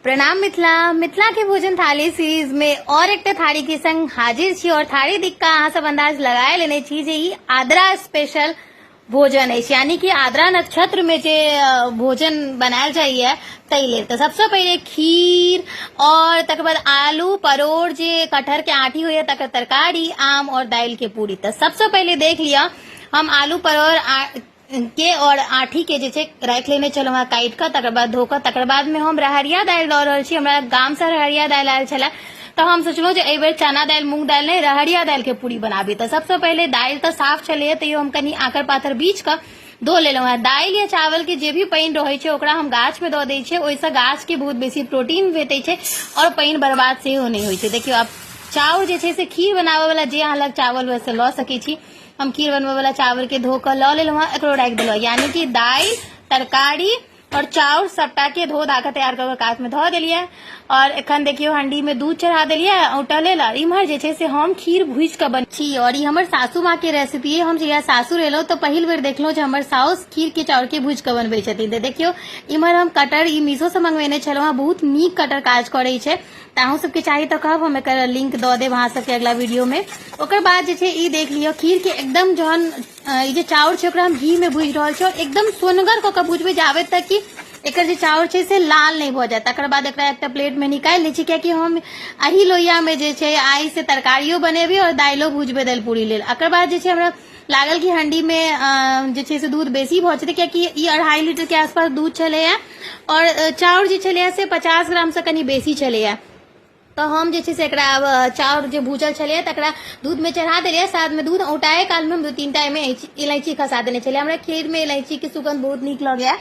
प्रणाम मिथिला। मिथिला के भोजन थाली सीरीज में और एकटा थाली के संग हाजिर छी और थाली दिख का अहाँ सब अंदाज लगाए लेने छी जे ई आद्रा स्पेशल भोजन अछि, यानी कि आद्रा नक्षत्र में जे भोजन बनायल जाइए ताहि लेल। तऽ सबसे पहिले खीर और तकर बाद आलू परोड़ जे कटहर के आठी होइए तकर तरकारी, आम और दालि के पूरी। तऽ सबसे पहिले देख लिअ, हम आलू परोड़ के और आठी के जे छै राखि लेने छलहुँ हेँ काटि कऽ, तकर बाद धो कऽ, तकर बादमे हम रहरिया दालि दऽ रहल छी। हमरा गामसँ रहरिया दालि आयल छलए तऽ हम सोचलहुँ जे एहिबेर चना दालि मूँग दालि नहि, रहरिया दालिके पूरी बनाबी। तऽ सबसँ पहिले दालि तऽ साफ छलैए, तैयो हम कनि आँकर पाथर बीछ कऽ धो लेलहुँ हेँ। दालि या चावलके जे भी पानि रहै छै ओकरा हम गाछमे दऽ दै छियै, ओहिसँ गाछके बहुत बेसी प्रोटीन भेटै छै आओर पानि बर्बाद सेहो नहि होइ छै। देखियौ, आब चाउर जे छै से खीर बनाबऽवला जे अहाँ लग चावल हुए से लऽ सकै छी। हम खीर बनबै वाला चावल के धो कऽ लऽ लेलहुँ हँ, एकरो राखि देलहुँ। यानी कि दालि, तरकारी और चाउर सबटा के धो धा कऽ तैयार कऽ कऽ कात में धऽ देलियै। और एखन देखियौ हंडी में दूध चढ़ा देलियै औंटऽ लेल। और इम्हर जे छै से हम खीर भूजि कऽ बन छी और ई हमर सासू माँ के रेसिपी। हम जहिया सासुर एलहुँ तऽ पहिल बेर देखलहुँ जे हमर साउस खीर के चाउर के भूजि कऽ बनबै छथिन। तऽ देखियौ इम्हर हम कटर ई मीशो से मंगवेने छलहुँ हँ, बहुत नीक कटर काज करै छै। तऽ अहूँ सबके चाही तऽ कहब, हम एकर लिंक दऽ देब अहाँ सबके अगला वीडियो में। ओकर बाद जे छै ई देख लियौ, खीर के एकदम जहन ई जे चाउर छै ओकरा हम घी में भूजि रहल छी और एकदम सोनगर कऽ कऽ भूजबै जाबे तक कि एकर जे चाउर छै से लाल नहि भऽ जाय। तकर बाद एकरा एकटा प्लेट में निकालि लै छी, कियाकि हम एही लोहिया में जे छै आइ से तरकारियो बनेबै और दालियो भूजबै दालि पूरी लेल। एकर बाद जे छै हमरा लागल कि हंडी में जे छै से दूध बेसी भऽ जेतै, कियाकि ई 2.5 लीटर के आसपास दूध छलैया और चाउर जे छलैया से 50 ग्राम से कनि बेसी छलैया। तऽ हम जे छै से एकरा आब चाउर जे भूजल छलैया तकरा दूधमे चढ़ा देलियै। साथमे दूध औंटाए कालमे हम 2-3 टा एहिमे इलायची खसा देने छलियै। हमरा खीरमे इलायचीके सुगन्ध बहुत नीक लगैया,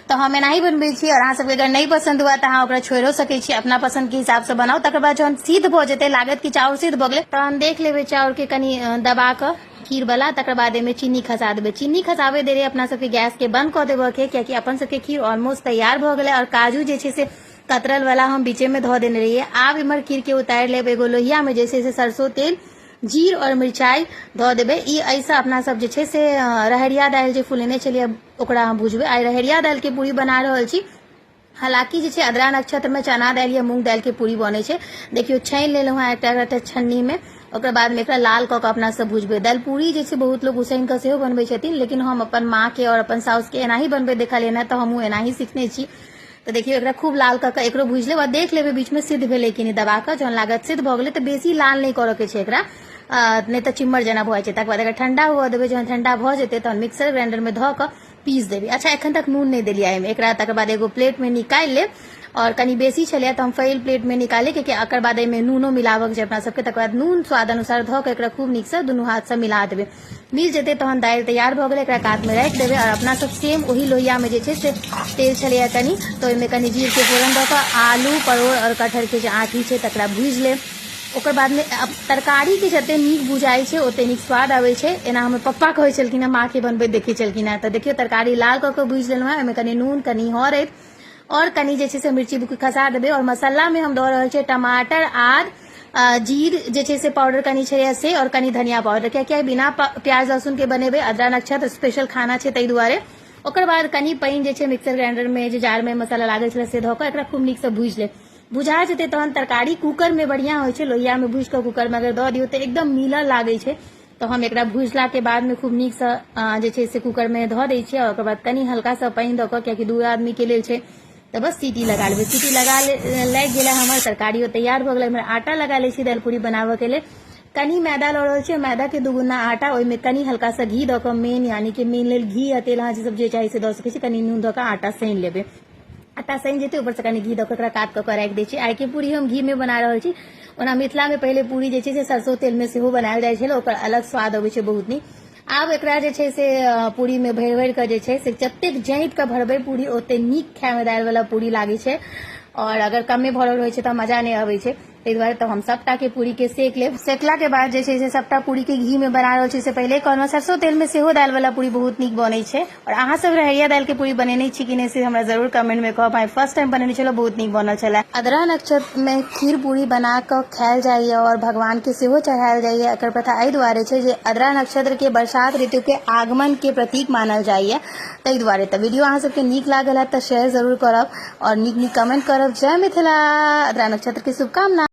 तऽ हम एनाही बनबै छी। आओर अहाँ सबके अगर नहि पसन्द हुए तऽ अहाँ ओकरा छोड़िओ सकै छी, अपना पसन्दके हिसाबसँ बनाउ। तकर बाद जहन सिद्ध भऽ जेतै, लागत कि चाउर सिद्ध भऽ गेलै, तहन देख लेबै चाउरके कनि दबा कऽ खीरवला। तकर बाद एहिमे चीनी खसा देबै। चीनी खसाबै देरी अपना सबके गैसके बंद कऽ देबऽके, कियाकि अपन सबके खीर ऑलमोस्ट तैयार भऽ गेलै। आओर काजू जे छै से कतरल वाला हम बीचे में धऽ देने रहियै। आब इम्हर खीर के उतारि लेब एगो लोहिया में, जे छै से सरसों तेल, जीर और मिरचाई धऽ देबै। ई एहिसँ अपना सब जे छै से रहरिया दालि जे फुलेने छलियै ओकरा हम भुजबै। आइ रहरिया दालि के पूरी बना रहल छी। हालांकि जे छै अदरा नक्षत्र में चना दालि या मूंग दालि के पूरी बनै छै। देखियौ छानि लेलहुँ हँ एकटा एकटा छन्नी में। ओकर बाद में एकरा लाल कऽ कऽ अपना सब भुजबै। दालि पूरी जे छै बहुत लोग उसैन कऽ सेहो बनबै छथिन, लेकिन हम अपन माँ के और अपन साउस के एनाही बनबै देखलियनि हँ, तऽ हमहूँ एनाही सिखने छी। तऽ देखियौ एकरा खूब लाल कऽ कऽ एकरो भूजि लेब आ देख लेबै बीचमे सिद्ध भेलै कि नहि दबा कऽ। जहन लागत सिद्ध भऽ गेलै तऽ बेसी लाल नहि करऽके छै एकरा, नहि तऽ चिम्मर जेना भऽ जाइ छै। तकर बाद एकरा ठंडा हुअ देबै। जहन ठंडा भऽ जेतै तहन मिक्सर ग्राइंडरमे धऽ कऽ पीस देबै। अच्छा, एखन तक नून नहि देलियै एहिमे एकरा। तकर बाद एगो प्लेटमे निकालि लेब और कनि बेसी छलैए तऽ हम फैल प्लेटमे निकालि, कियाकि एकर बाद एहिमे नूनो मिलाबक छै अपना सबके। तकर बाद नून स्वाद अनुसार धऽ कऽ एकरा खूब नीकसँ दुनू हाथसँ मिला देबै। मिल जेतै तहन दालि तैयार भऽ गेलै, एकरा कातमे राखि देबै। आओर अपना सब सेम ओही लोहियामे जे छै से तेल छलैए कनि, तऽ ओहिमे कनि जीरके फोरन दऽ कऽ आलू, परोड़ आओर कटहरके जे आँठी छै तकरा भूजि लेब। ओकर बादमे तरकारीके जते नीक भुजाइ छै ओते नीक स्वाद आबै छै, एना हमर पप्पा कहै छलखिन हँ, माँके बनबैत देखै छलखिन हँ। तऽ देखियौ तरकारी लाल कऽ कऽ भूजि लेलहुँ हँ। ओहिमे कनि नून, कनि हरैद और कनि जे छै से मिर्ची बुक्की खसा देबै। और मसालामे हम दऽ रहल छियै टमाटर, आद, जीर जे छै से पाउडर कनि छै से, और कनि धनिया पाउडर, कियाकि आइ बिना प्याज लहसुनके बनेबै, अदरा नक्षत्र स्पेशल खाना छै ताहि दुआरे। ओकर बाद कनि पानि जे छै मिक्सर ग्राइंडरमे जे जारमे मसाला लागल छलै से धऽ कऽ एकरा खूब नीकसँ भूजि लेब। भुजा जेतै तहन तरकारी कूकरमे बढ़िआँ होइ छै। लोहियामे भूजि कऽ कूकरमे अगर दऽ दियौ तऽ एकदम मिलऽ लागै छै। तऽ हम एकरा भुजलाके बादमे खूब नीकसँ जे छै से कूकरमे धऽ दै छियै। आओर ओकर बाद कनि हल्का सा पानि दऽ कऽ, कियाकि 2 आदमीके लेल छै, तऽ बस सीटी लगा लेबै। सीटी लगा लागि गेलै, हमर तरकारियो तैयार भऽ गेलै। हमर आटा लगा लै छी दालि पूरी बनाबऽके लेल। कनि मैदा लऽ रहल छियै, मैदाके दुगुना आटा, ओहिमे कनि हल्का सा घी दऽ कऽ, मेन यानी कि मेन लेल घी या तेल अहाँ जे सब जे चाही से दऽ सकै छी। कनि नून दऽ कऽ आटा सानि लेबै। आटा सनि जेतै, ऊपरसँ कनि घी दऽ कऽ एकरा कात कऽ कऽ राखि दै छी। आइके पूरी हम घीमे बना रहल छी। ओना मिथिलामे पहिले पूरी जे छै से सरसो तेलमे सेहो बनायल जाइ छलै, ओकर अलग स्वाद अबै छै बहुत नीक। आब एकरा जे छै से पूरीमे भरि भरि कऽ जे छै से जतेक जाँति कऽ भरबै पूरी ओते नीक खायमे दालिवला पूरी लागै छै। आओर अगर कमे भरल रहै छै तऽ मजा नहि अबै छै। ताहि दुआरे तब हम सबटा के पूरी के सेक लेब। सेकला के बाद जे छै से सबटा पूरी के घी में बना रहल छी। से पहिले कहलहुँ, सरसों तेल में सेहो दालि वाला पूरी बहुत नीक बनै छै। और अहाँ सब रहरिया दालि के पूरी बनेने छी कि नहि से हमरा जरूर कमेंट में कहब। I first time बनेने छलहुँ, बहुत नीक बनल छलै। अदरा नक्षत्र में खीर पूरी बना कऽ खायल जाइए और भगवान के सेहो चढ़ायल जाइए। एकर प्रथा एहि दुआरे छै जे अदरा नक्षत्र के बरसात ऋतु के आगमन के प्रतीक मानल जाइए, ताहि दुआरे। तऽ वीडियो अहाँ सबके नीक लागल हैत तऽ शेयर जरूर करब और नीक नीक कमेंट करब। जय मिथिला, अदरा नक्षत्र के शुभकामना।